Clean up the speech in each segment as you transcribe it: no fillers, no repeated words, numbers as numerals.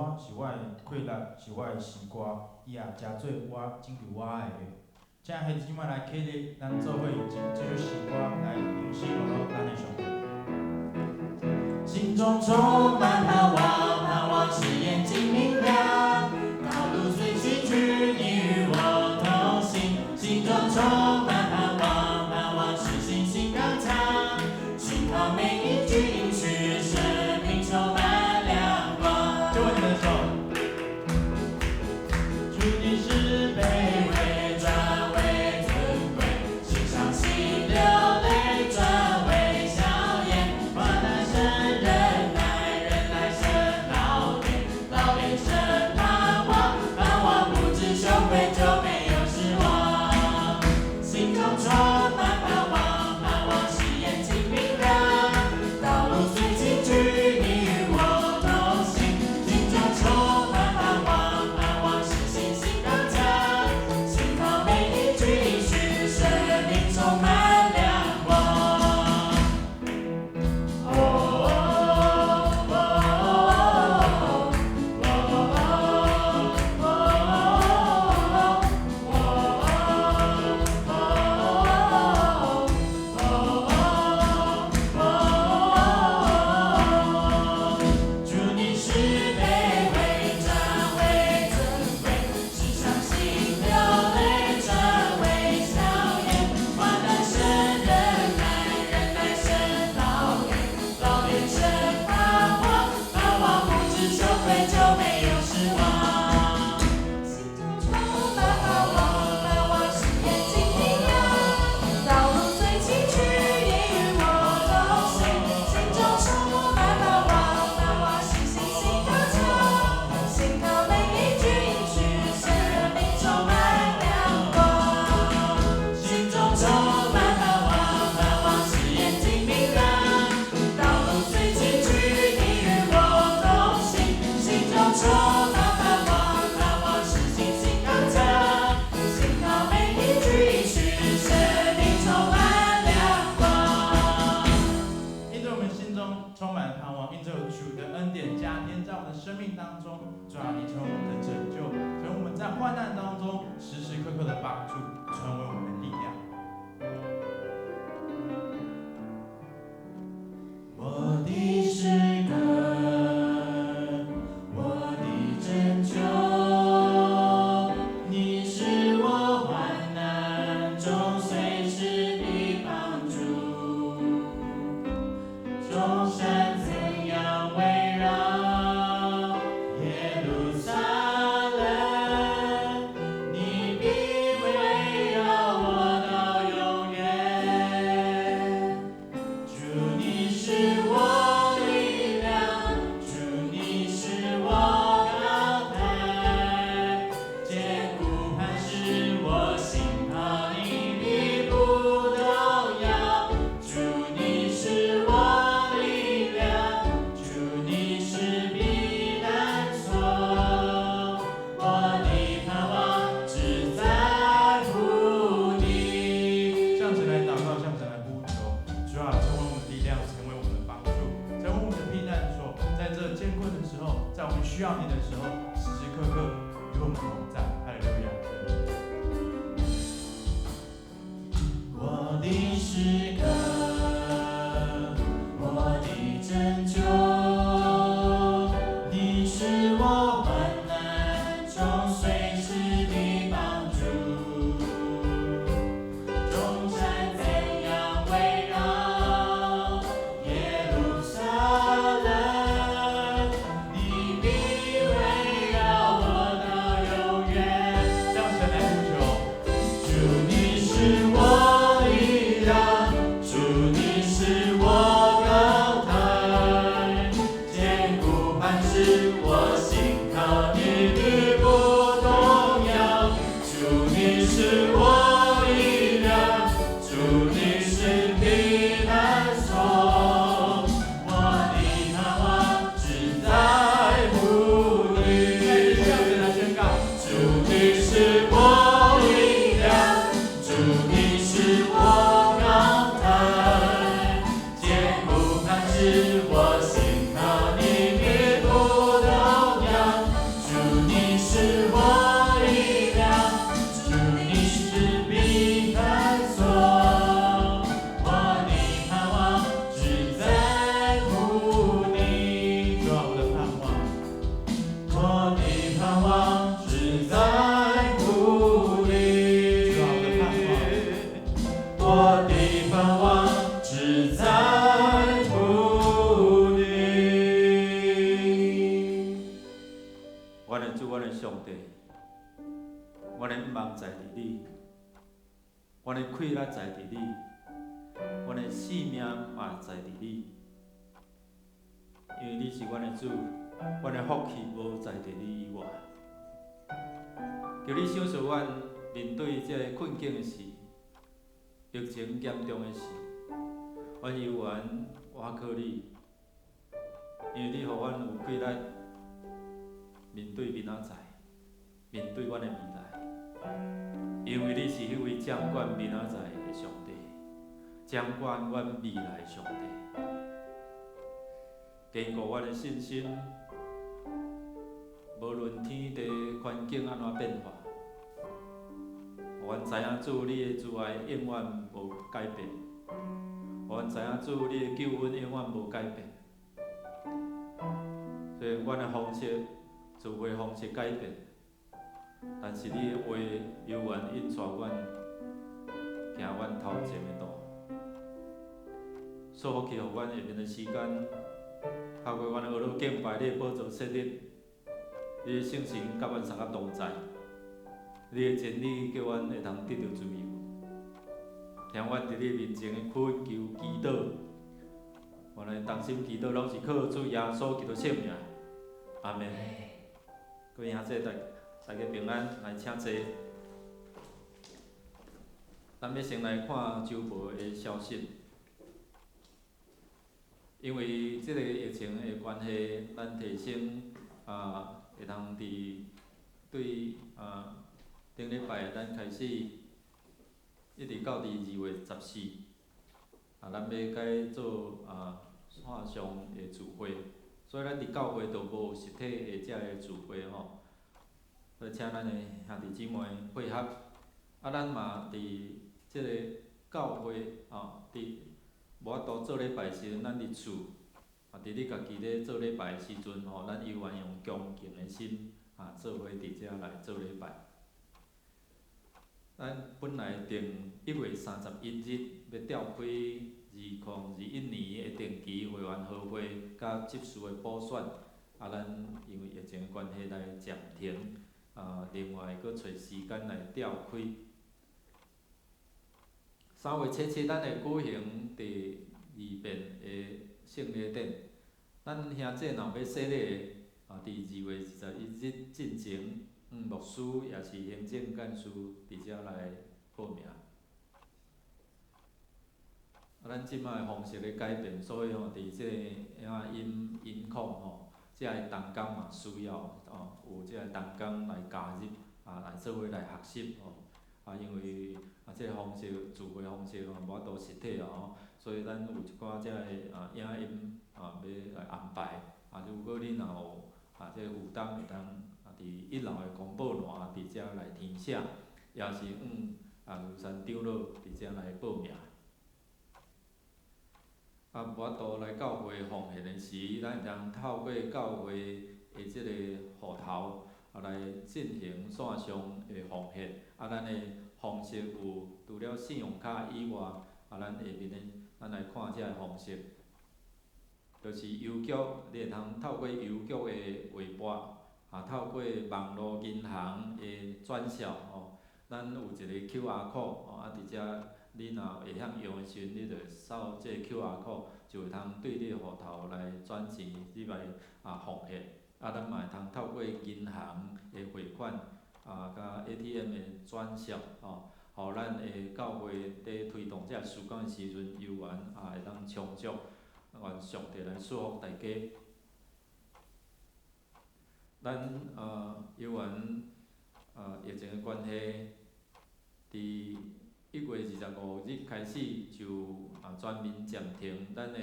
我是我的氣力，是我的詩歌，伊也成做我拯救我的。請孩子們來起立，咱做伙用這這首詩歌來迎接咱的上帝。心中充滿盼望，盼望是眼睛明亮，道路雖崎嶇，你與我同行。心中充滿盼望，盼望是信心剛強，信靠每一句應許，生命充滿亮光。就問你的手，主你使卑微轉為尊貴，使傷心流淚轉為笑顏，患難生忍耐，忍耐生老練，老練生盼望，盼望不致羞愧，就沒有失望。心中充滿盼望，盼望是眼睛明亮，道路雖崎嶇，你與我同行。心中充滿盼望，盼望是信心剛強，信靠每一句應許，生命充滿亮光。哦哦哦哦哦哦。主你使卑微轉為尊貴，使傷心流淚轉為笑顏，患難生忍耐，忍耐生老練，老練生盼望，盼望不致羞愧，就沒有失望。心中充滿盼望，盼望是眼睛明亮，道路雖崎嶇，你與我同行。心中充滿盼望，盼望是信心剛強，信靠每一句應許，生命充滿亮光。心中充滿盼望，盼望是眼睛明亮，道路雖崎嶇，你與我同行。心中充滿盼望，盼望是信心剛強，信靠每一句應許，生命充滿亮光。因着我們心中充滿盼望，因着主的恩典加添在我們的生命當中，主啊，你成為我們的拯救，成為我們在患難當中時時刻刻的幫助，成為我們的力量。我的詩歌，我的拯救，你是我患難中隨時的幫助。眾山怎樣圍繞耶路撒冷，你必圍繞我到永遠。主你是我力量，主你是我高台，堅固磐石，我心靠你必不動搖。主你是我力量，主你是避難所，我的盼望只在乎你。向神來禱告，向神來呼求，主啊，成為我們的力量，成為我們的幫助，成為我們的避難所。在這艱困的時候，在我們需要你的時候，時時刻刻與我們同在。哈利路亞。我的詩歌，我的拯救，你是我患難中隨時的幫助。眾山怎樣圍繞耶路撒冷，你必圍繞我到永遠。向神來呼求，主你是我力量，主你是我高台，堅固磐石，我心靠你必不動搖。主你是我力量，主你是避難所，我的盼望只在乎你。再一次向神來宣告，主你是我力量，主你是我高台，堅固磐石，我心靠你必不動搖。上帝，阮的望在伫你，阮的氣力在佇你，阮的性命嘛在佇你，因為你是阮的主，阮的福氣無在佇你以外。求你賞賜阮面對這个困境的時，疫情嚴重的時，阮猶原倚靠你，因為你予阮有氣力面對明仔載，面對阮的未來。因為你是彼位掌管明仔載的上帝，掌管阮未來的上帝，堅固阮的信心。無論天地環境按怎變化，予阮知影主你的慈愛永遠無改變，予阮知影主你的救恩永遠無改變。雖然阮的方式、聚會方式改變，但是你的話猶原引帶阮行阮頭前的路。賜福氣予阮下面的時間，透過阮的學敬拜，你的寶座設立，你的聖神佮阮相佮同在，你的真理叫阮會當得著自由。聽阮佇你面前的懇求祈禱，原來同心祈禱攏是靠主耶穌基督聖名。阿們。各位兄弟大大家平安，來請坐。咱欲先來看週報的消息。因為這个疫情的關係，咱提升啊，會當佇對啊頂禮拜咱開始，一直到佇2月14，啊，咱欲改做啊線上的聚會，所以咱佇教會就無實體的遮个聚會吼。所以請咱的兄弟姊妹配合，啊，咱嘛佇這个教會吼，佇無法度做禮拜時陣，咱佇厝，啊，佇你家己咧做禮拜的時陣吼，咱猶原用恭敬的心，啊，做伙佇遮來做禮拜。咱本來定1月31日欲召開2021年的定期會員和會，佮執事的補選，啊，咱因為疫情的關係來暫停，啊，另外閣揣時間來召開。3月7日，咱會舉行第二遍的聖禮典。咱兄弟若欲洗禮的，啊，佇2月21日進前，牧師抑是行政幹事佇遮來報名。啊，咱這擺的方式咧改變，所以吼，佇這个影音音控吼，這个同工嘛需要哦，有這个同工來加入，啊，來做伙來學習吼。啊，因為啊，這个方式聚會方式吼，無法度實體啊吼，所以咱有一寡這个啊影音啊欲來安排。啊，如果恁若有啊這个負擔會當啊佇一樓的公報欄佇遮來填寫，抑是向啊盧山長老佇遮來報名。啊，無法度來教會奉獻的時，咱會當透過教會的這個戶頭啊來進行線上的奉獻。啊，咱的方式有除了信用卡以外，啊，咱下面的咱來看這个方式，就是郵局，你會通透過郵局的劃撥，啊，透過網路銀行的轉數吼，咱有一个 QR code 吼，啊，佇遮你若會曉用的時陣，你就掃這個 QR code，就會通對你的戶頭來轉錢入來啊奉獻。啊，咱嘛會通透過銀行的匯款，啊，佮 ATM 的轉數吼，予咱的教會佇推動這个事工的時陣，猶原啊會當充足，願上帝來賜福大家。咱猶原疫情的關係，佇1月25日開始就啊全面暫停咱的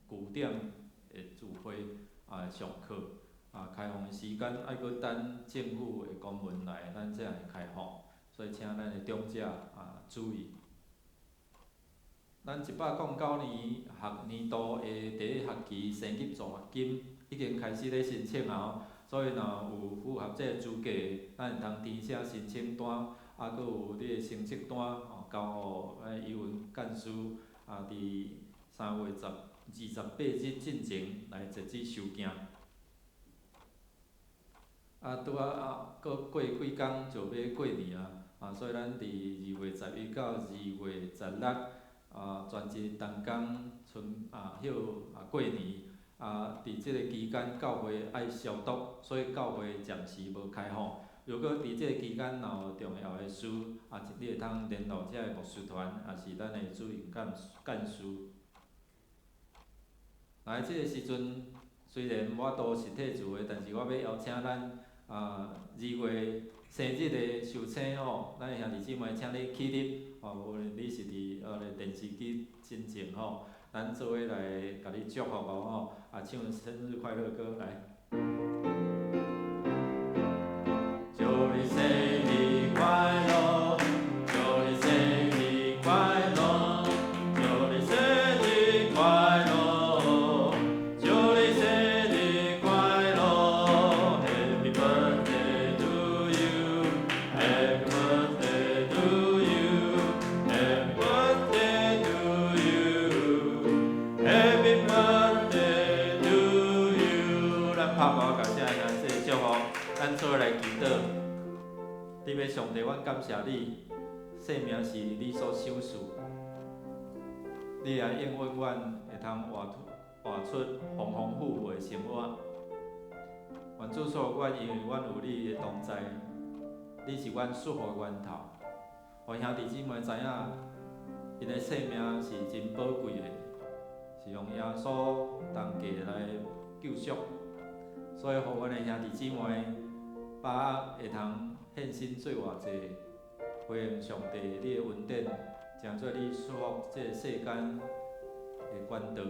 據點的聚會啊上課啊開放的時間愛閣等政府的公文來，咱才會開放，所以請咱的長者啊注意。咱109年學年度的第一學期生級助學金已經開始咧申請啊吼，所以若有符合這个資格的，咱會通填寫申請單，啊，閣有你的成績單吼，交予咱語文幹事啊，佇3月28日進前來截止收件。啊，拄仔啊，閣過幾工就欲過年啊，啊，所以咱佇2月11到2月16，啊，全日同工春啊歇啊過年，啊，佇這个期間教會愛消毒，所以教會暫時無開放。如果佇這个期間若有重要的事，啊，你會通聯絡遮个牧師團，抑是咱的主任幹幹事。來，這个時陣雖然無法度實體聚會，但是我欲邀請咱啊二月生日的壽星吼，咱的兄弟姊妹，請你起立吼，無論你是佇電視機前前吼，咱做伙來共你祝福哦吼，啊，唱生日快樂歌來。祝你生日快樂，祝你生日快樂，祝你生日快樂，祝你生日快樂。Happy birthday to you, Happy birthday to you, Happy birthday to you, Happy birthday to you。咱拍鼓共這个這個祝福，咱做伙來祈禱。天父上帝，阮感謝你，生命是你所賞賜，你也應允阮會通活出豐豐富富的生活。願主賜予阮，因為阮有你的同在，你是阮祝福的源頭。予兄弟姊妹知影，𪜶的生命是真寶貴的，是用耶穌同價來救贖。所以，予阮的兄弟姊妹把握會通獻身做活祭，回應上帝你的恩典，成做你祝福這個世間的管道，予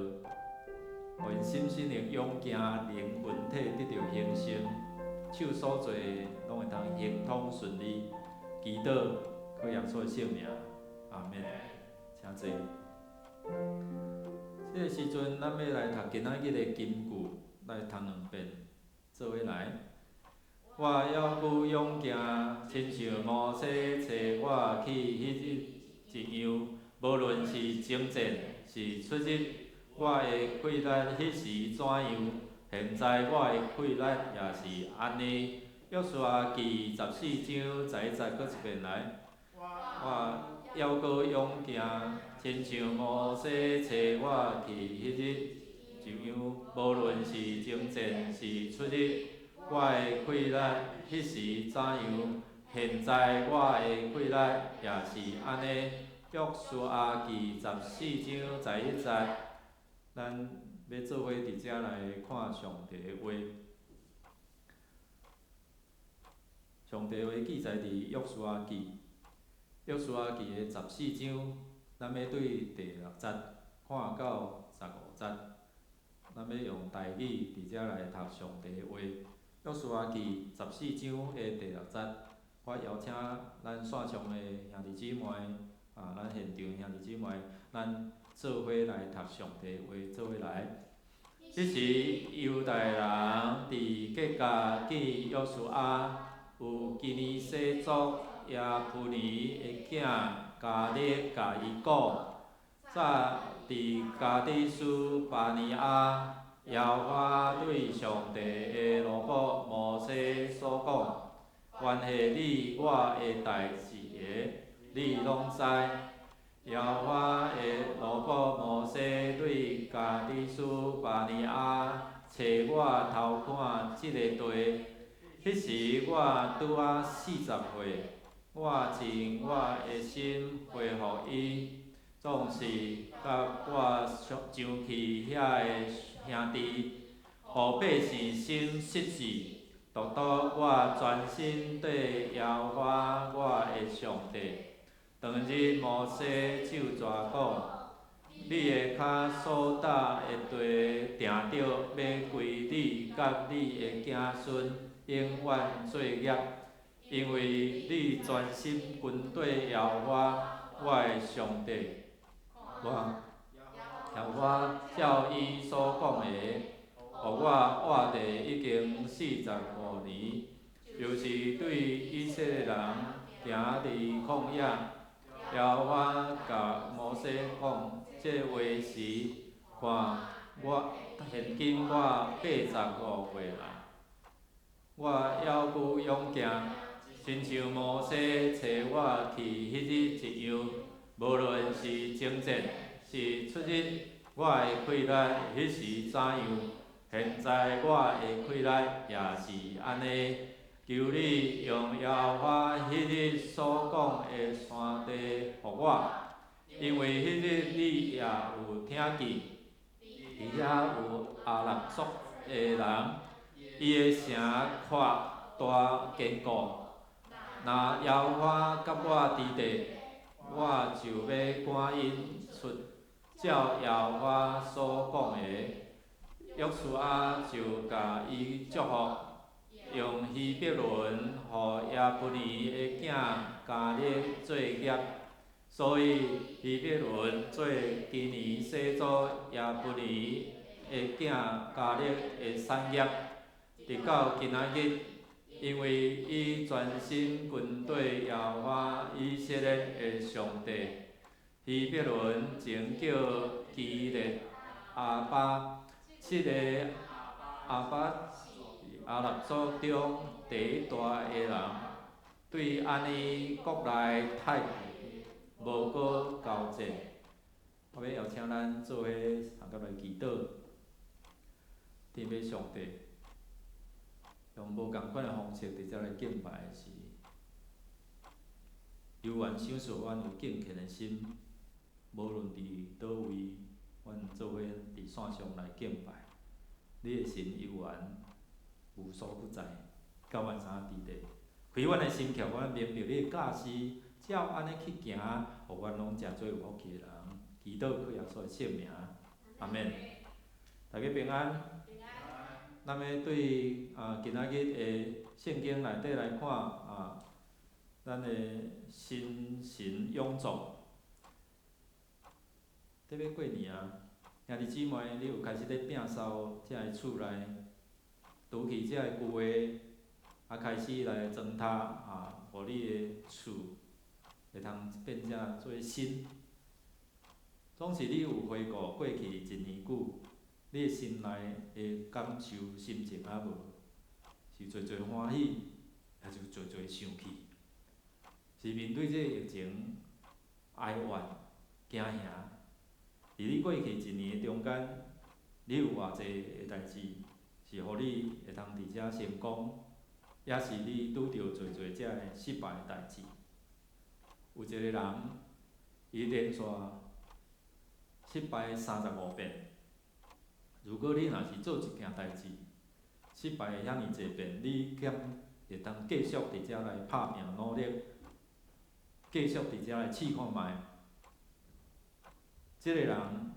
𪜶心身靈勇健，靈魂體得著興盛，手所做的攏會通亨通順利。祈禱，靠耶穌的聖名，阿們。請坐。這個時陣，咱欲來讀今仔日的金句，來讀兩遍，做伙來。我猶閣勇健，親像摩西差我去彼日一樣，無論是征戰是出入，我的氣力彼時怎樣，現在我的氣力也是按呢。約書亞記14章11節，閣一遍來。我猶閣勇健，親像摩西差我去彼日一樣，無論是征戰是出入，我的氣力彼時怎樣，現在我的氣力也是按呢。約書亞記14章11節，咱欲做伙佇遮來看上帝的話。上帝話記載佇約書亞記，約書亞記的十四章，咱欲對第六節看到十五節，咱欲用台語佇遮來讀上帝的話。約書亞記十四章的第六節，我邀請咱線上的兄弟姊妹，啊，咱現場兄弟姊妹，咱做伙來讀上帝的話，做伙來。彼時猶大人佇吉甲見約書亞，有基尼洗族耶孚尼的囝迦勒共伊講：早佇加低斯巴尼亞，耶和華對上帝的奴僕摩西所講，關係你我的代誌的，你攏知。耶和華的奴僕摩西對加低斯巴尼亞差我偷看這個地，彼時我拄仔40歲，我盡我的心回覆伊，總是佮我上去遐的兄弟，予百姓心失志，獨獨我專心綴耶和華我的上帝。當日摩西咒詛講：你的跤所踏的地，定著欲歸你佮你的子孫永遠做業，因為你專心跟綴耶和華我的上帝。我耶和華照伊所講的，予我活地已經45年，又是對以色列人行佇曠野。耶和華共摩西講這話時，看我現今我85歲啦，我我猶閣勇健，親像摩西差我去彼日一樣。無論是征戰，是出入，我的氣力彼時怎樣，現在我的氣力也是按呢。求你用耶和華彼日所講的山地予我，因為彼日你也有聽見，佇遐有亞納族的人，伊的城闊大堅固。若耶和華佮我佇地，我就欲趕𪜶出，照耶和華所講的。約書亞就共伊祝福，用希伯崙予耶孚尼的囝迦勒做業，所以希伯崙做基尼始祖耶孚尼的囝迦勒的產業，直到今仔日，因為伊專心跟綴耶和華以色列的上帝。希伯崙前叫基列亞巴，這個亞巴是亞納族中第一大的人，對按呢國內太無閣交戰。我欲邀請咱做伙同佮來祈禱，天父上帝，用無仝款的方式佇遮來敬拜的時，猶原賞賜阮有敬虔的心，無論佇佗位，阮做伙佇線上來敬拜，你的神猶原無所不在，佮阮相佇地，開阮的心竅，阮明白你的教示，照按呢去行，予阮攏成做有福氣的人。祈禱靠耶穌的聖名，阿們。大家平安。咱欲對今仔日的聖經內底來看啊，咱的新神勇作。咧欲過年啊，兄弟姊妹，你有開始咧摒掃遮个厝內，除去遮个舊的，開始來裝呔啊，予你的厝會通變成做新。總是你有回顧過去一年久，你的心內的感受、心情啊無？是濟濟歡喜，抑是濟濟生氣？是面對這个疫情哀怨、驚嚇？佇你過去一年的中間，你有偌濟的代誌是予你會通佇遮成功，抑是你拄著濟濟遮个失敗的代誌？有一个人，伊連續失敗35遍。如果你若是做一件代誌，失敗遐爾濟遍，你敢會當繼續佇遮來拍拚努力，繼續佇遮來試看覓？這个人，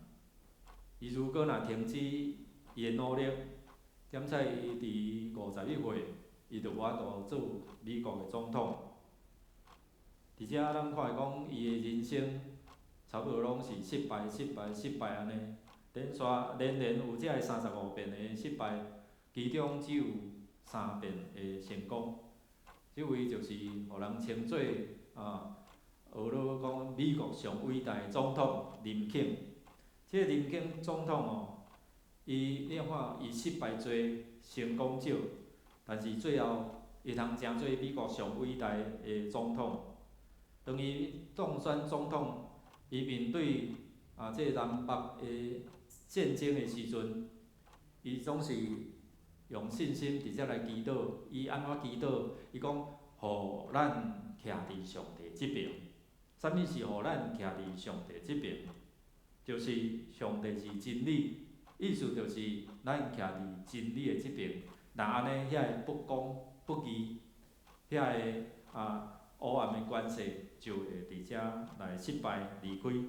伊如果若停止伊的努力，檢測伊佇51歲，伊就無法度做美國的總統。佇遮咱看會講，伊的人生差不多攏是失敗、失敗、失敗按呢，連續連連有這个35遍的失敗，其中只有三遍的成功。這位就是予人稱做學咧講美國上偉大的總統林肯。這個林肯總統哦，伊你看伊失敗濟，成功少，但是最後伊通成做美國上偉大的總統。當伊當選總統，伊面對這個南北的戰爭的時陣，伊總是用信心佇遮來祈禱。伊按怎祈禱？伊講：予咱徛佇上帝這爿。啥物是予咱徛佇上帝這爿？就是上帝是真理，意思就是咱徛佇真理的這爿。若按呢，遐个不公不義，遐个黑暗的權勢就會佇遮來失敗離開。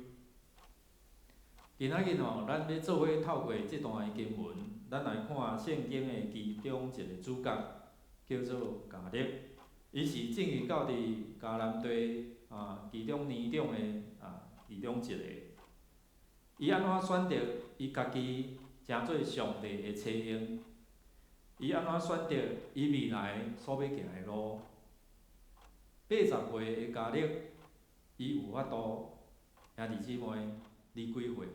今仔日吼，咱欲做伙透過這段的經文，咱來看聖經的其中一個主角，叫做迦勒。伊是進入到佇迦南地其中年長的其中一個。伊按怎選擇伊家己成做上帝的差用？伊按怎選擇伊未來所欲行的路？80歲的迦勒，伊有法度，兄弟姊妹，你幾歲？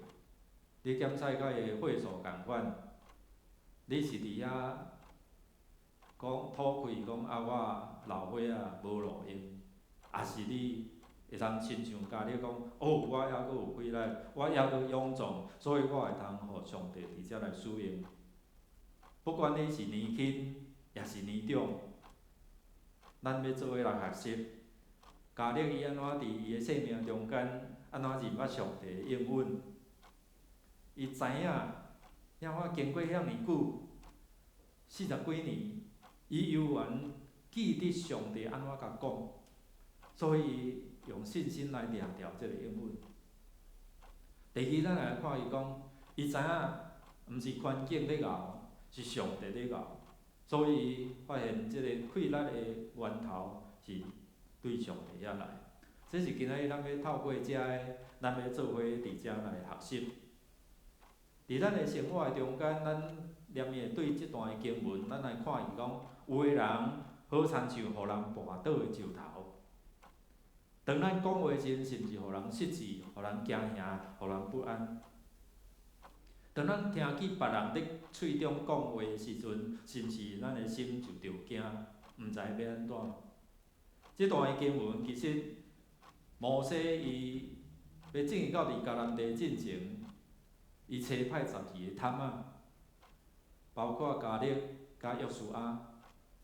你檢視佮伊的歲數仝款，你是佇遐講吐氣講啊，我老歲仔無路用，抑是你會通親像迦勒講，哦，我猶閣有氣力，我猶閣勇壯，所以我會通予上帝佇遮來使用。不管你是年輕，抑是年長，咱欲做伙來學習。迦勒伊按怎佇伊的生命中間，按怎認捌上帝的應允？伊知影，遐我經過遐爾久，四十幾年，伊猶原記得上帝按怎共講，所以伊用信心來掠著這个應允。第二，咱來看伊講，伊知影毋是環境咧熬，是上帝咧熬，所以伊發現這個氣力的源頭是對上帝遐來。這是今仔日咱欲透過遮个，咱欲做伙佇遮來學習。佇咱的生活的中間，咱連續對這段的經文，咱來看伊講，有的人好親像予人絆倒的石頭。當咱講話時陣，是毋是予人失志、予人驚嚇、予人不安？當咱聽見別人佇喙中講話的時陣，是毋是咱的心就著驚，毋知欲按怎？這段的經文其實，摩西伊欲進入到佇迦南地進前，伊差派十二个探仔，包括迦勒佮約書亞，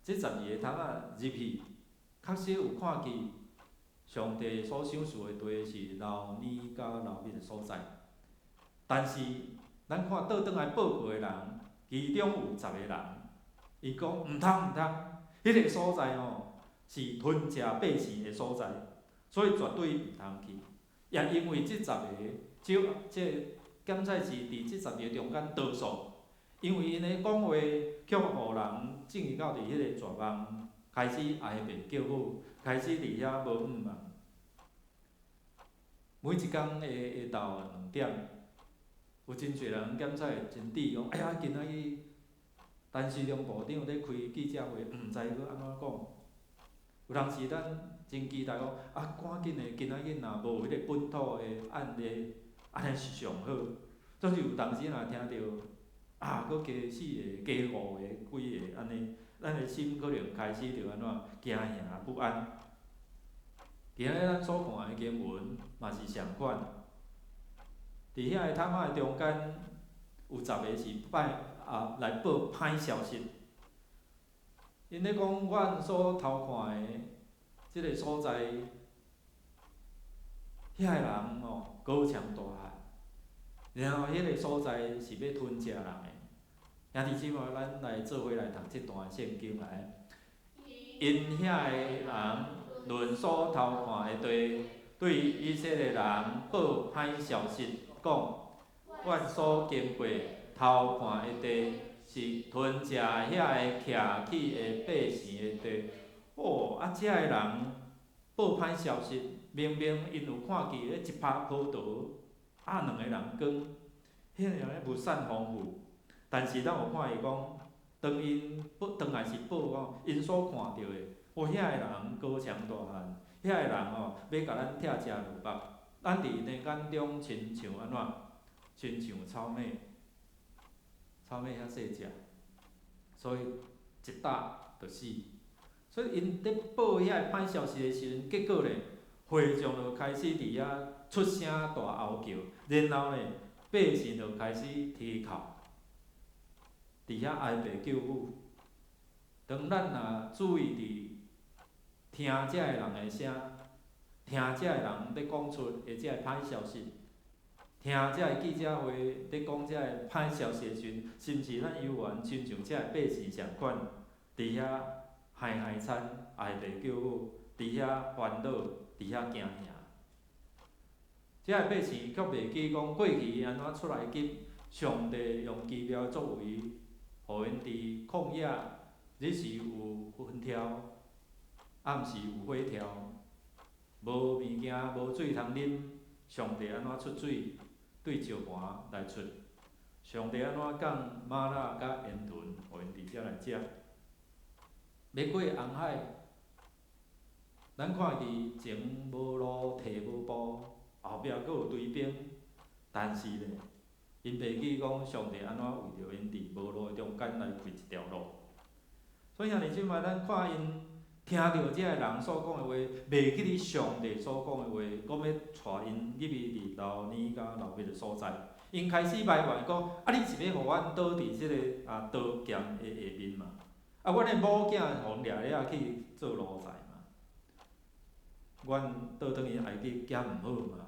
這十二个探仔入去，確實有看見上帝所賞賜的地是流奶佮流蜜的所在。但是，咱看倒轉來報告的人，其中有十個人，伊講毋通毋通，彼個所在吼是吞食百姓的所在，所以絕對毋通去。也因為這十個，就這檢採是佇這十二個中間多數，因為𪜶的講話，卻予人進入到佇彼个絕望，開始哀爸叫母，開始佇遐無向望。每一工的下晝2點，有真濟人檢採會真智講，哎呀，今仔日陳時中部長咧開記者會，毋知欲按怎講。有當時咱真期待講，啊，趕緊的，今仔日若無彼个本土的案例，按呢是上好。總是有當時若聽著，啊，閣加四个、加五个、幾个按呢，咱的心可能開始就按怎驚嚇不安。今仔日咱所看的經文嘛是仝款，佇遐个探仔的中間，有十个是歹啊來報歹消息。𪜶咧講，阮所偷看的這个所在，遐个人吼高牆大漢，然後彼个所在是欲吞食人的。兄弟姊妹，咱來做伙來讀這段聖經來。𪜶遐个人論所偷看的地，對以色列人報歹消息，講：阮所經過偷看的地，是吞食遐个徛起的百姓的地。哦，啊，遮个人報歹消息，明明𪜶有看見咧一拍葡萄，啊，兩个人光，彼个物產豐富。但是咱有看伊講，當𪜶報，當來是報講，𪜶所看著的，哦，遐个人高牆大漢，遐个人吼，欲共咱拆食落腹，咱佇𪜶的眼中親像按怎？親像草蜢，草蜢遐細隻，所以一打就死。所以𪜶佇報遐个歹消息的時陣，結果咧，會眾就開始佇遐出聲大吼叫，然後咧，百姓就開始啼哭，佇遐哀爸叫母。當咱若注意佇聽遮个人的聲，聽遮個人咧講出的這个歹消息，聽遮个記者會咧講遮个歹消息的時陣，是毋是咱猶原親像遮个百姓仝款，佇遐害害慘，哀爸叫母，佇遐煩惱，佇遐驚嚇？遮个百姓卻袂記講過去按怎出埃及，上帝用奇妙的作為，予𪜶佇曠野日時有雲柱，暗時有火柱，無物件無水通啉，上帝按怎出水對石盤來出？上帝按怎降嗎哪佮煙雲，予𪜶佇遮來食？欲過紅海，咱看伊前無路，退無步，後壁閣有追兵，但是呢，𪜶袂記講上帝按怎為著𪜶佇無路的中間來開一條路。所以兄弟姊妹，咱看𪜶聽著這个人所講的話，袂記得上帝所講的話，講欲帶𪜶入去佇流奶佮流蜜的所在。𪜶開始埋怨講：啊，你是欲予阮倒佇這个刀劍的下面嘛？啊，阮的某囝予掠了去做奴才嘛？阮倒轉去埃及敢毋好嘛？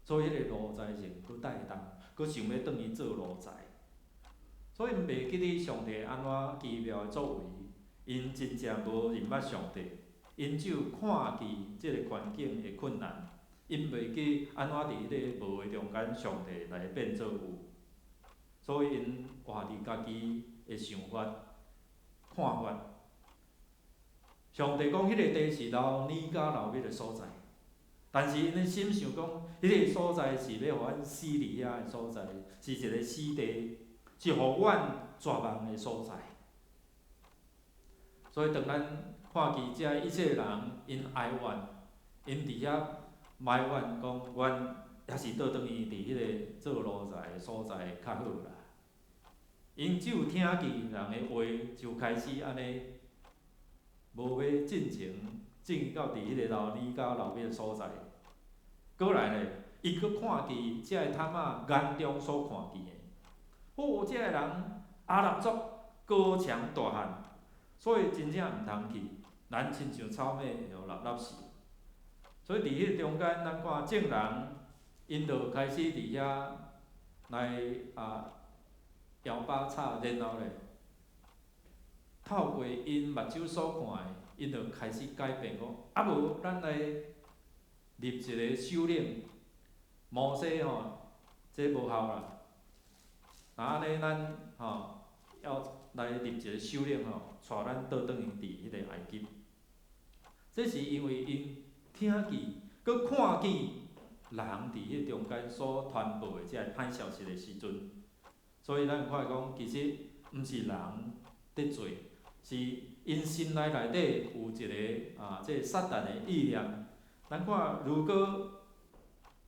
所以彼个奴才性閣帶動，閣想欲轉去做奴才。所以𪜶袂記得上帝按怎奇妙的作為，𪜶真正無認捌上帝，𪜶只有看見這个環境的困難，𪜶袂記按怎佇彼个無的中間，上帝來變做有。所以𪜶活佇家己的想法、看法。上帝講彼个地是流奶佮流蜜的所在，但是𪜶的心想講，彼个所在是欲予阮死佇遐的所在，是一个死地，是予阮絕望的所在。所以當咱看見這一切人，𪜶哀怨，𪜶佇遐埋怨講，阮抑是倒轉去佇彼个做奴才的所在較好啦。𪜶只有聽見人的話，就開始按呢，無欲進前，進到佇彼个流奶佮流蜜的所在。閣來咧，伊閣看見這个探仔眼中所看見的，哦，這个人亞納族高強大漢，所以真正毋通去。咱親像草蜢會予衲衲死。所以佇彼个中間，咱看眾人，𪜶就開始佇遐來搖把叉，然後咧，透過𪜶目睭所看的，𪜶就開始改變講，啊無，咱來立一个首領，摩西吼，這無效啦。若按呢，咱吼要來立一个首領吼，帶咱倒轉去佇彼个埃及。這是因為𪜶聽見，閣看見人佇彼中間所傳播的這个歹消息的時陣，所以咱有看講，其實毋是人佇做，是𪜶心內內底有一个這个撒旦的意念。咱看，如果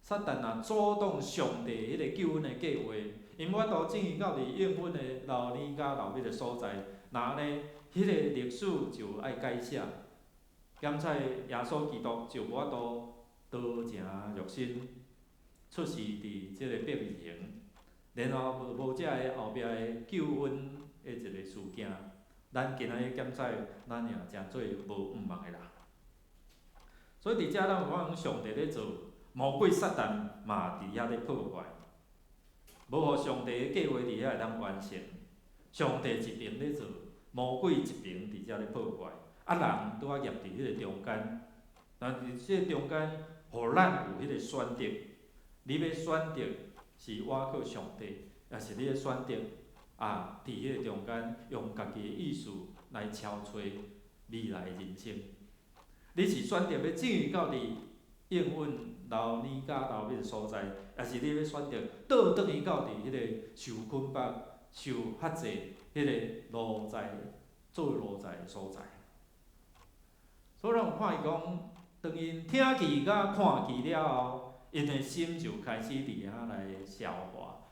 撒旦若阻擋上帝彼个救恩的計劃，𪜶無法度進入到佇應允的流奶佮流蜜的所在，若按呢，彼个歷史就愛改寫。檢採耶穌基督就無法度道成肉身出世佇這个伯利恆，然後無這个後壁的救恩的一個事件，咱今仔日檢採，咱也誠做無向望的人。所以佇遮咱有看講上帝咧做，魔鬼撒旦嘛佇遐咧破壞，無予上帝的計劃佇遐會當完成。上帝一邊咧做，魔鬼一邊佇遮咧破壞，啊人拄仔夾佇彼個中間，但是這個中間，予咱有彼個選擇。你欲選擇是倚靠上帝，抑是你欲選擇佇彼個中間用家己的意思來超揣未來的人生？你是選擇欲進入到佇應允流奶佮流蜜的所在，抑是你欲選擇倒轉去到佇彼個受捆綁、受轄制彼個奴才做奴才的所在？所以咱有看伊講，當𪜶聽見佮看見了後，𪜶的心就開始佇遐來消化。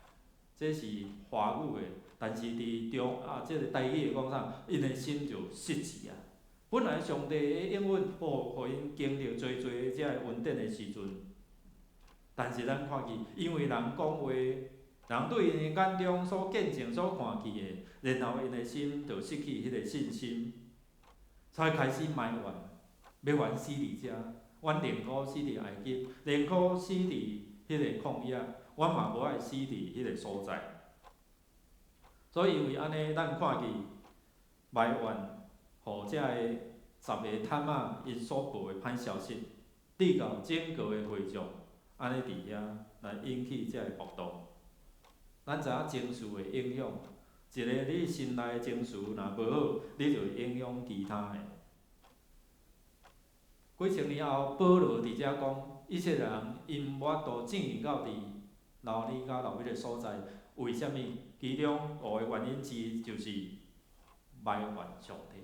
這是華語的，但是佇中這个台語的講啥？𪜶的心就失志啊。本來上帝的應允，哦，予𪜶經歷濟濟這个恩典的時陣，但是咱看見，因為人講話，人對𪜶眼中所見證、所看見的，然後𪜶的心就失去彼个信心，才開始埋怨，欲阮死佇遮，阮寧可死佇埃及，寧可死佇彼个曠野，阮嘛無愛死佇彼个所在。所以因為按呢，咱看見埋怨，予這个十个探仔𪜶所報的歹消息，得到整個的會眾，按呢佇遐來引起這个暴動。咱知影情緒會影響，一个你心內的情緒若無好，你就會影響其他的。幾千年後，保羅佇遮講，以色列人𪜶無法度進入到佇流奶佮流蜜的所在，為啥物？其中五个原因之一就是埋怨上帝，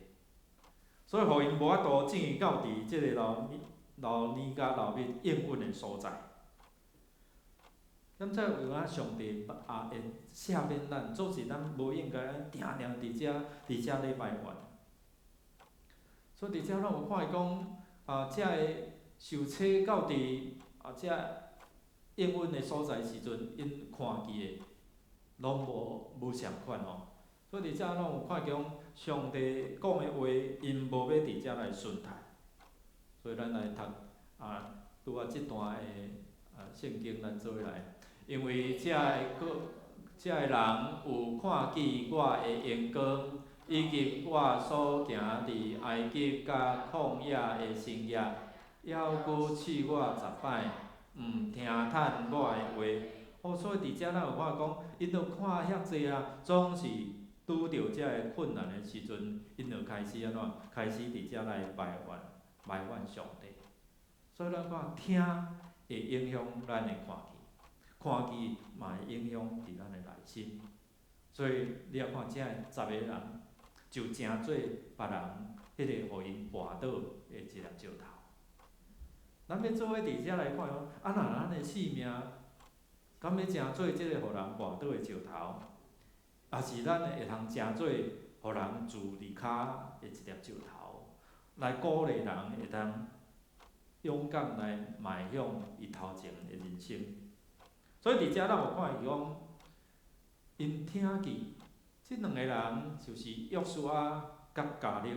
所以予𪜶無法度進入到佇這个流奶佮流蜜應允的所在。咁這有影上帝也會赦免咱，總是咱無應該按定定佇遮佇遮咧埋怨。所以佇遮咱有看伊講，啊，遮个受洗到佇啊遮應允的所在時陣，𪜶看見的攏無相仝吼。所以佇遮咱有看見上帝講的話，𪜶無欲佇遮來順待。所以咱來讀啊，拄仔這段的啊聖經，咱做伙來，因為遮个閣遮个人有看見我的榮光，以及我所行佇埃及佮曠野的神蹟，猶閣試我十擺，毋聽趁我的話。哦，所以佇遮咱有看講，𪜶著看遐濟啊，總是拄著遮个困難的時陣，𪜶就開始按怎？開始佇遮來埋怨，埋怨上帝。所以咱看聽會影響咱的看見，看見嘛會影響佇咱的內心。所以你若看遮十个人，就成做別人彼個予𪜶跋倒的一粒石頭。咱欲做伙佇遮來看講，啊若咱的性命，敢欲成做這個予人跋倒的石頭，抑是咱會通成做予人蛀佇跤的一粒石頭，來鼓勵人會當勇敢來邁向伊頭前的人生。所以佇遮咱有看伊講，𪜶聽見這兩个人就是約書亞佮迦勒，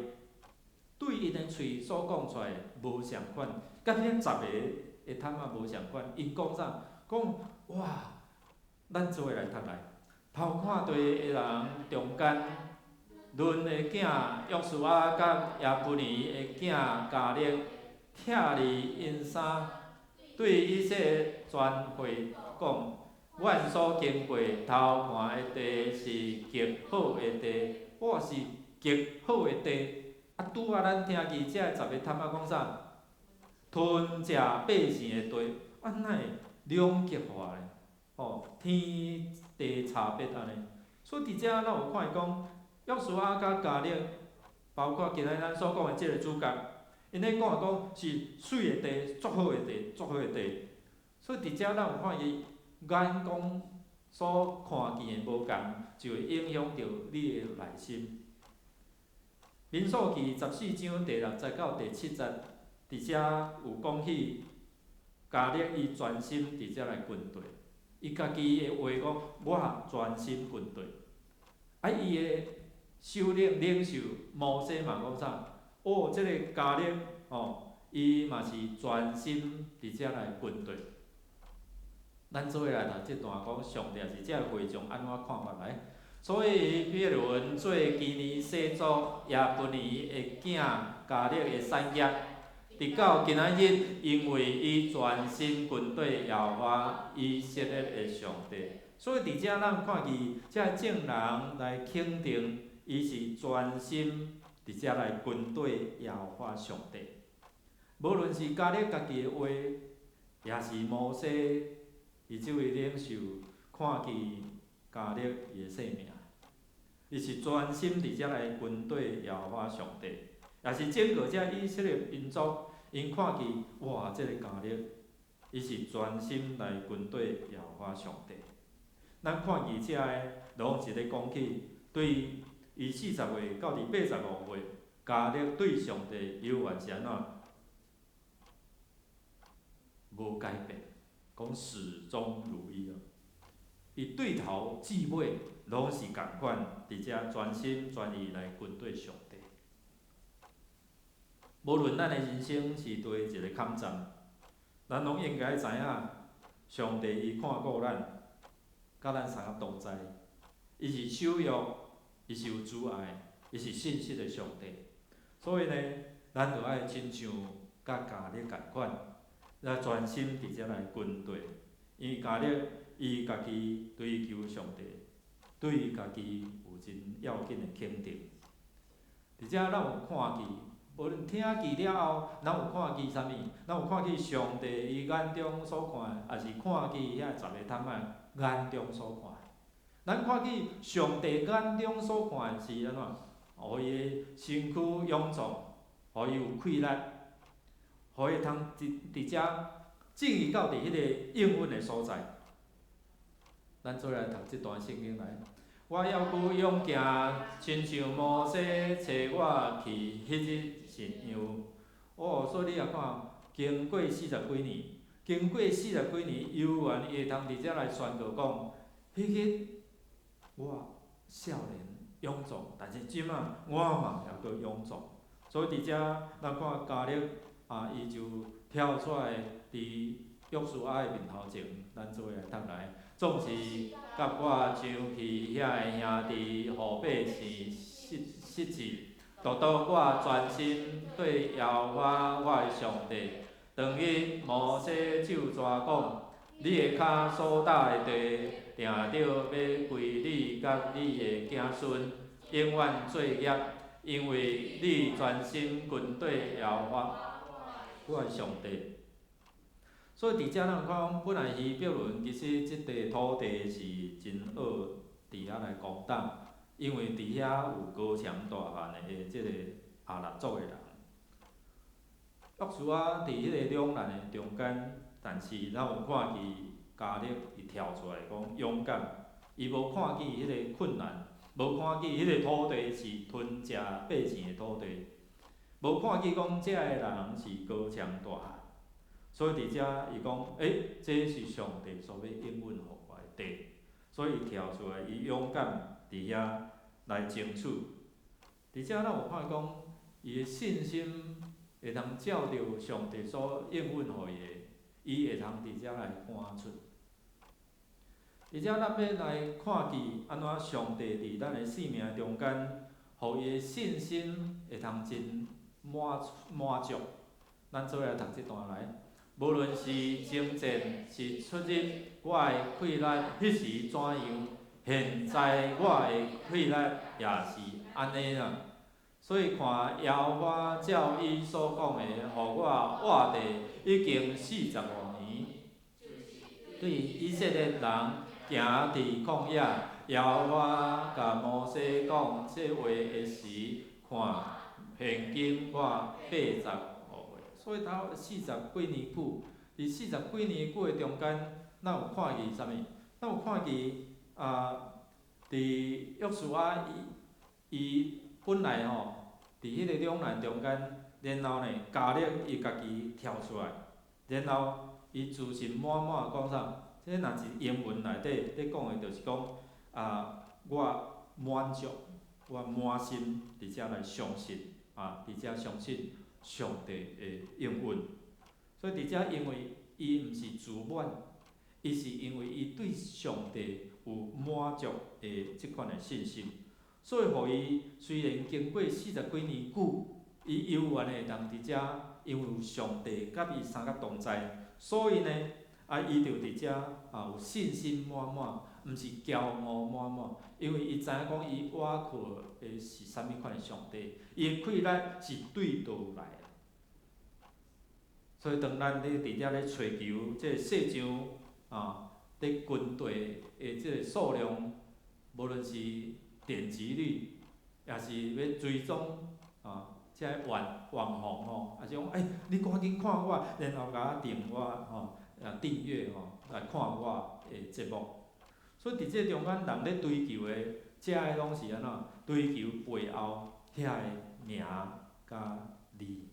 對𪜶的喙所講出來無相仝，佮彼十个的探仔無相仝。𪜶講啥？講哇，咱做伙來讀來，偷看地的人中間，嫩的囝約書亞佮耶孚尼的囝迦勒，拆離𪜶衫，對以色列全會講：阮所經過偷看的地是極好的地，哇，是極好的地。啊，拄仔咱聽見這十个探仔講啥？吞食百姓的地，啊，哪會兩極化咧？吼，天地差別按呢。所以佇遮咱有看伊講，約書亞佮迦勒，包括今仔咱所講的這個主角，𪜶咧講的講是媠的地，足好的地，足好的地。所以佇遮咱有看伊眼光所看見的無仝，就會影響著你的內心。民數記14章第六節到第七節，佇遮有講起迦勒伊專心佇遮來跟綴，伊家己的話講，我專心跟綴。啊，伊的首領領袖摩西嘛講啥？哦，這個迦勒吼，伊嘛是專心佇遮來跟綴。咱做伙來讀這段講上帝是這個會眾按怎看法來？所以撇崙做基尼洗族耶孚尼的囝迦勒的產業，直到今仔日，因為伊專心跟綴耶和華以色列的上帝。所以佇遮咱看見這眾人來肯定，伊是專心佇遮來跟綴耶和華上帝。無論是迦勒家己的話，抑是摩西伊這位領袖看見迦勒伊的性命，伊是專心佇遮來跟綴耶和華上帝，抑是整個這以色列民族，𪜶看見哇，這個迦勒，伊是專心來跟綴耶和華上帝。咱看見遮个攏是咧講起，對伊40歲到佇85歲，迦勒對上帝猶原是按怎？無改變，講始終如一哦。伊對頭至尾攏是仝款，佇遮專心專意來跟綴上帝。無論咱的人生是佗一個坎站，咱攏應該知影，上帝伊看顧咱，佮咱相共同在。伊是守約，伊是有慈愛，伊是信實的上帝。所以呢，咱著愛親像佮迦勒仝款，來專心佇遮來跟綴。因為迦勒伊家己追求上帝，對伊家己有真要緊的肯定。佇遮咱有看見，無論聽見了後，咱有看見啥物？咱有看見上帝伊眼中所看的，抑是看見遐十个探仔眼中所看的？咱看見上帝眼中所看的是按怎？予伊的身軀勇壯，予伊有氣力，予伊通佇遮進入到佇彼個應允的所在。咱做來讀這段聖經來。我猶閣勇行，親像摩西差我去彼日信仰。哦，所以你也看，經過四十幾年，經過四十幾年，猶原伊會通佇遮來宣告講，彼日我少年勇壯，但是這馬我嘛猶閣勇壯。所以佇遮咱看迦勒啊，伊就跳出來佇約書亞的面頭前，咱做伙來讀來，總是佮我搶去遐个兄弟予百姓失失志，獨獨我專心對耶和華我的上帝。當日摩西咒詛講：你的跤所踏的地，定著欲歸你佮你的子孫，永遠做業，因為你專心跟綴耶和華我的上帝。所以佇遮咱有看講，本來希伯崙其實這塊土地是真好佇遐來攻打，因為佇遐有高強大漢的這個亞衲族的人。約書亞佇彼个兩難的中間，但是咱有看見迦勒伊跳出來講勇敢，伊無看見彼个困難，無看見彼个土地是吞食百姓的土地，無看見講遮的人是高強大漢，所以佇遮伊講，欸，這是上帝所欲應允予我的地，所以伊跳出來，伊勇敢佇遐來爭取。佇遮咱有看講，伊的信心會通照著上帝所應允予伊的，伊會通佇遮來趕出。佇遮咱欲來看見按怎上帝佇咱的生命中間，予伊的信心會通真滿滿足。咱做伙來讀這段來，無論是征戰是出入，我的氣力彼時怎樣，現在我的氣力也是按呢啦。所以看耶和華照伊所講的，予我活地已經45年，對以色列人行佇曠野，耶和華共摩西講這話的時，看現今我85歲，所以頭四十幾年久，佇四十幾年久的中間，咱有看見啥物？咱有看見啊，佇約書亞伊伊本來吼，佇彼个兩難中間，然後呢，迦勒伊家己跳出來，然後伊自信滿滿講啥？這若是英文內底咧講的，就是講啊，我滿足，我滿心佇遮來相信，啊，佇遮相信上帝的應允。所以佇遮，因為伊毋是自滿，伊是因為伊對上帝有滿足的這款的信心，所以予伊雖然經過四十幾年久，伊猶原會當佇遮，因為有上帝佮伊相佮同在，所以呢，啊，伊就佇遮啊有信心滿滿，毋是驕傲滿滿，因為伊知影講伊倚靠的是啥物款的上帝，伊的氣力是對佗來的。所以當咱咧佇遮咧揣求這个世上啊，咧軍隊的這个數量，無論是點擊率，抑是欲追蹤啊，這个網網紅吼，抑是講欸，你趕緊看我，然後共我訂我吼，啊訂閱吼，來看我的節目。所以佇這中間，人咧追求的，這个攏是按怎？追求背後遐个名佮利。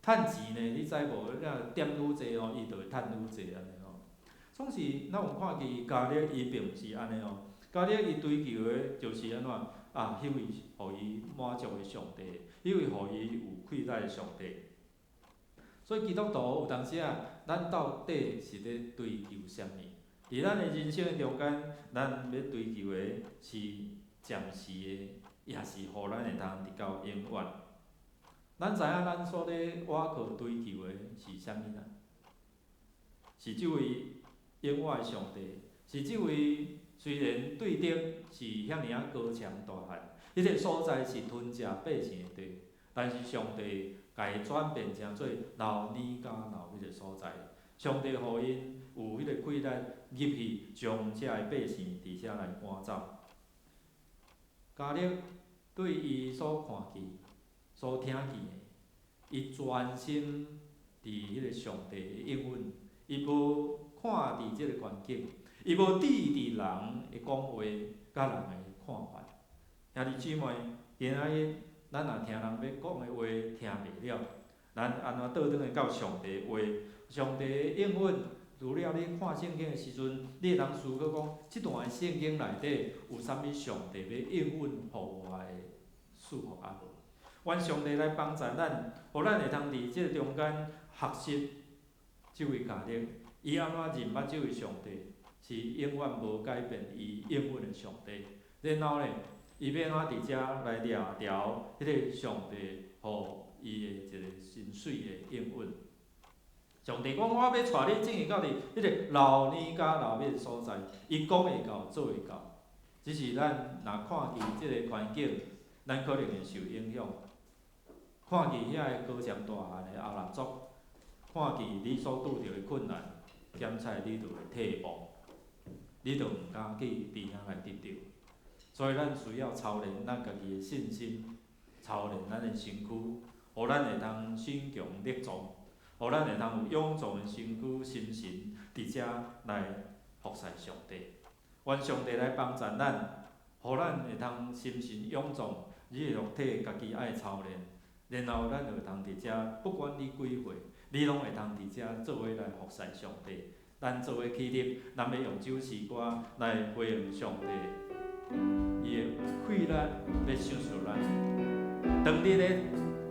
趁錢呢，你知無？你若點愈濟吼，伊就會趁愈濟按呢吼。總是咱有看見迦勒伊並毋是按呢哦。迦勒伊追求的就是按怎？啊，彼位予伊滿足的上帝，彼位予伊有氣力的上帝。所以基督徒有當時啊，咱到底是咧追求啥物？佇咱的人生的中間，咱欲追求的是暫時的，抑是予咱會通得到永遠？咱知影咱所咧倚靠追求的是啥物啦？是這位永活的上帝，是這位雖然對敵是遐爾仔高強大漢，彼個所在是吞食百姓的地，但是上帝共伊轉變成做流奶佮流蜜的所在。上帝予𪜶有彼个氣力入去，將遮个百姓佇遮來趕走。迦勒對伊所看見、所聽見的，伊專心佇彼个上帝的應允，伊無看佇這个環境，伊無注意佇人的講話佮人的看法。兄弟姊妹，今仔日咱若聽人欲講的話聽袂了，咱按怎倒轉來到上帝的話？上帝的應允，除了你看聖經的時陣，你會當思考講，這段的聖經內底有啥物上帝欲應允予我的祝福啊無？願上帝來幫助咱，予咱會通佇這個中間學習這位迦勒，伊按怎認捌這位上帝，是永遠無改變伊應允的上帝。然後呢，伊欲按怎佇遮來掠牢彼個上帝予伊的一個真媠的應允。上帝講：我欲帶你進去到佇彼個流奶佮流蜜的所在，伊講會到，做會到。只是咱若看見這个環境，咱可能會受影響。看見遐个高牆大漢的亞衲族，看見你所拄著的困難，檢採你就會退步，你就毋敢去佇遐來得著。所以咱需要操練咱家己的信心，操練咱的身軀，予咱會通身強力壯，予咱會通有勇壯的身軀、心神，佇遮來服侍上帝。願上帝來幫助咱，予咱會通心神勇壯，你的肉體家己愛操練，然後咱就會通佇遮，不管你幾歲，你攏會通佇遮做伙來服侍上帝。咱做伙起立，咱欲用這首詩歌來回應上帝，伊的氣力欲賞賜咱。當你咧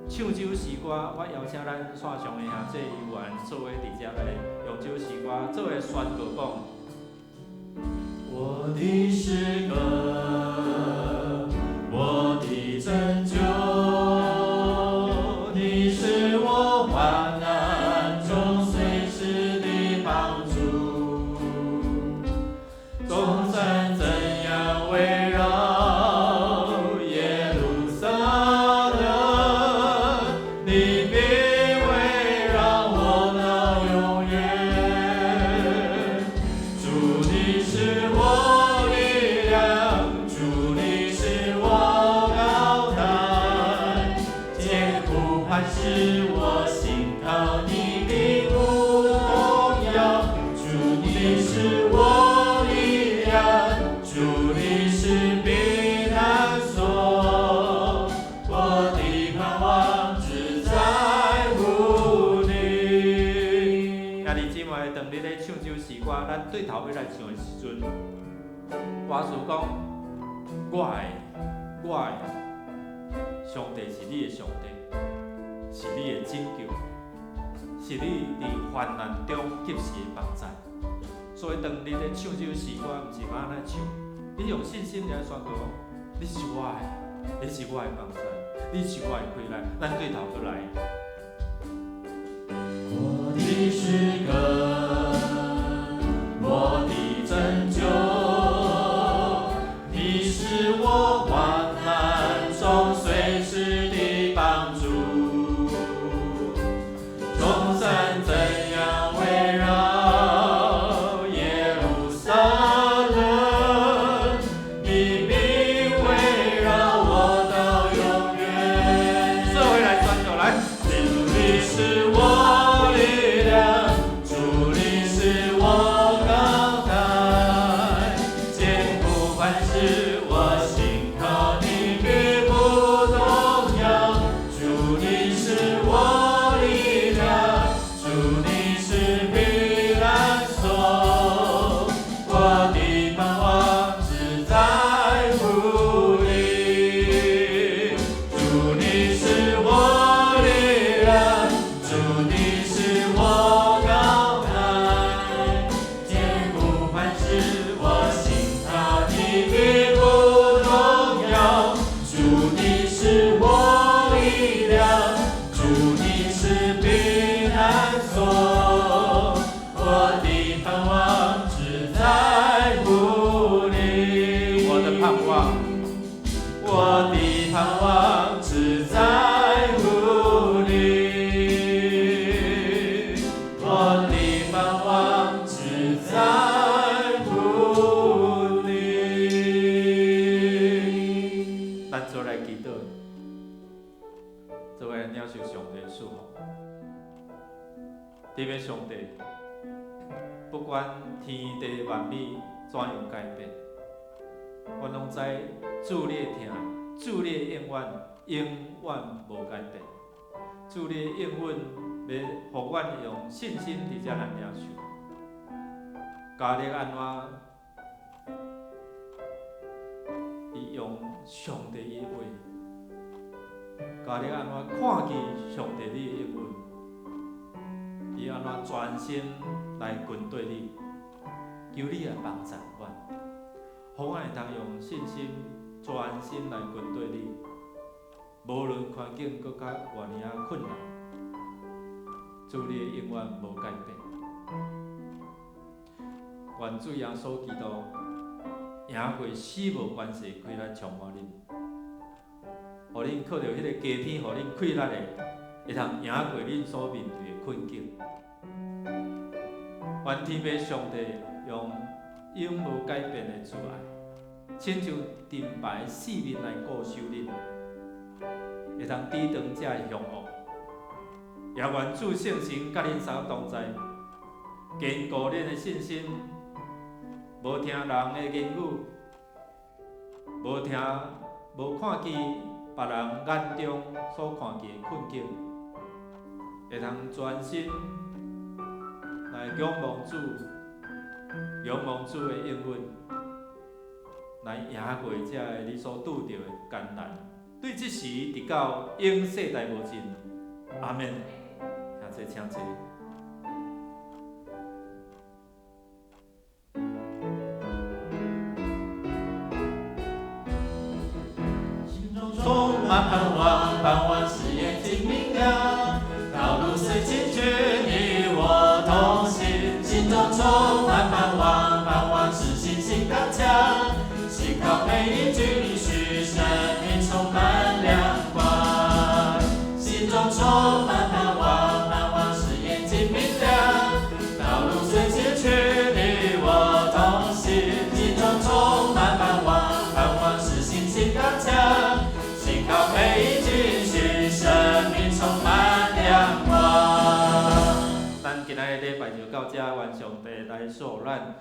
唱這首詩歌，我邀請咱線上的兄弟有緣做伙佇遮來用這首詩歌做伙宣告講：我的詩歌，我的拯救，你是我患難中隨時的幫助。眾山怎樣圍繞耶路撒冷，你必圍繞我到永遠。主你是我力量，主你是我高台，堅固磐石，我心靠你必不動搖。主你是我力量，主你是避難所，我的盼望只在乎你。兄弟姊妹，當你咧唱這首詩歌，咱對頭欲來唱的時陣，歌詞講：我的上帝是你的上帝，是你的拯救，是你佇患難中及時的幫助。所以當你咧唱這首詩歌，毋是按呢唱，你用信心來宣告：你是我的，你是我的幫助，你是我的氣力。咱對頭閣來。我的詩歌，我的拯救，你是我患難中隨時的幫助。眾山怎樣圍繞耶路撒冷，你必圍繞我到永遠。做伙來宣告來。主你是我力量，主你是我高台，堅固磐石，我心靠你必不動搖。主你是我力量，主你是避難所，我的盼望只在乎你。主你是我力量，主你是我高台，堅固磐石，我心靠你必不動搖。主你是我力量，主你是避難所，我的盼望只在乎你。我的盼望，我的盼望只在乎你，我的盼望只在乎你。咱做來祈禱，做伙來領受上帝的祝福。特別上帝，不管天地萬物怎樣改變，我攏知主你的疼，主你的應允永遠無改變，主你的應允欲予阮用信心佇遮來領受。迦勒按怎？伊用上帝伊的話，迦勒按怎看見上帝你的應允，伊按怎專心來跟綴你，求你來幫助阮，予阮會當用信心專心來跟綴你，無論環境閣較偌爾仔困難，主你的應允無改變。願主耶穌基督贏過死無權勢，氣力充滿恁，予恁靠著彼个加添，予恁氣力的，會通贏過恁所面對的困境。願天父上帝用永無改變的慈愛，親像盾牌四面來固守恁，會當抵擋這个兇惡。也願主聖神佮恁三個同在，堅固恁的信心。無聽人的言語，無聽無看見別人眼中所看見的困境，會通專心來仰望主，仰望主的應允，來贏過這个你所拄著的艱難。對這時直到永世代無盡。阿們。請坐，請坐。心中充滿盼望，盼望使眼睛明亮，道路雖崎嶇，與我同行。心中充滿盼望，盼望使信心剛強，信靠每一句應許，生命充滿亮光。心中充滿盼望，盼望使眼睛明亮，道路雖崎嶇，與我同行。心中充滿盼望，盼望使信心剛強，信靠每一句應許，生命充滿亮光。咱今仔日禮拜就到這，願上帝來賜福咱。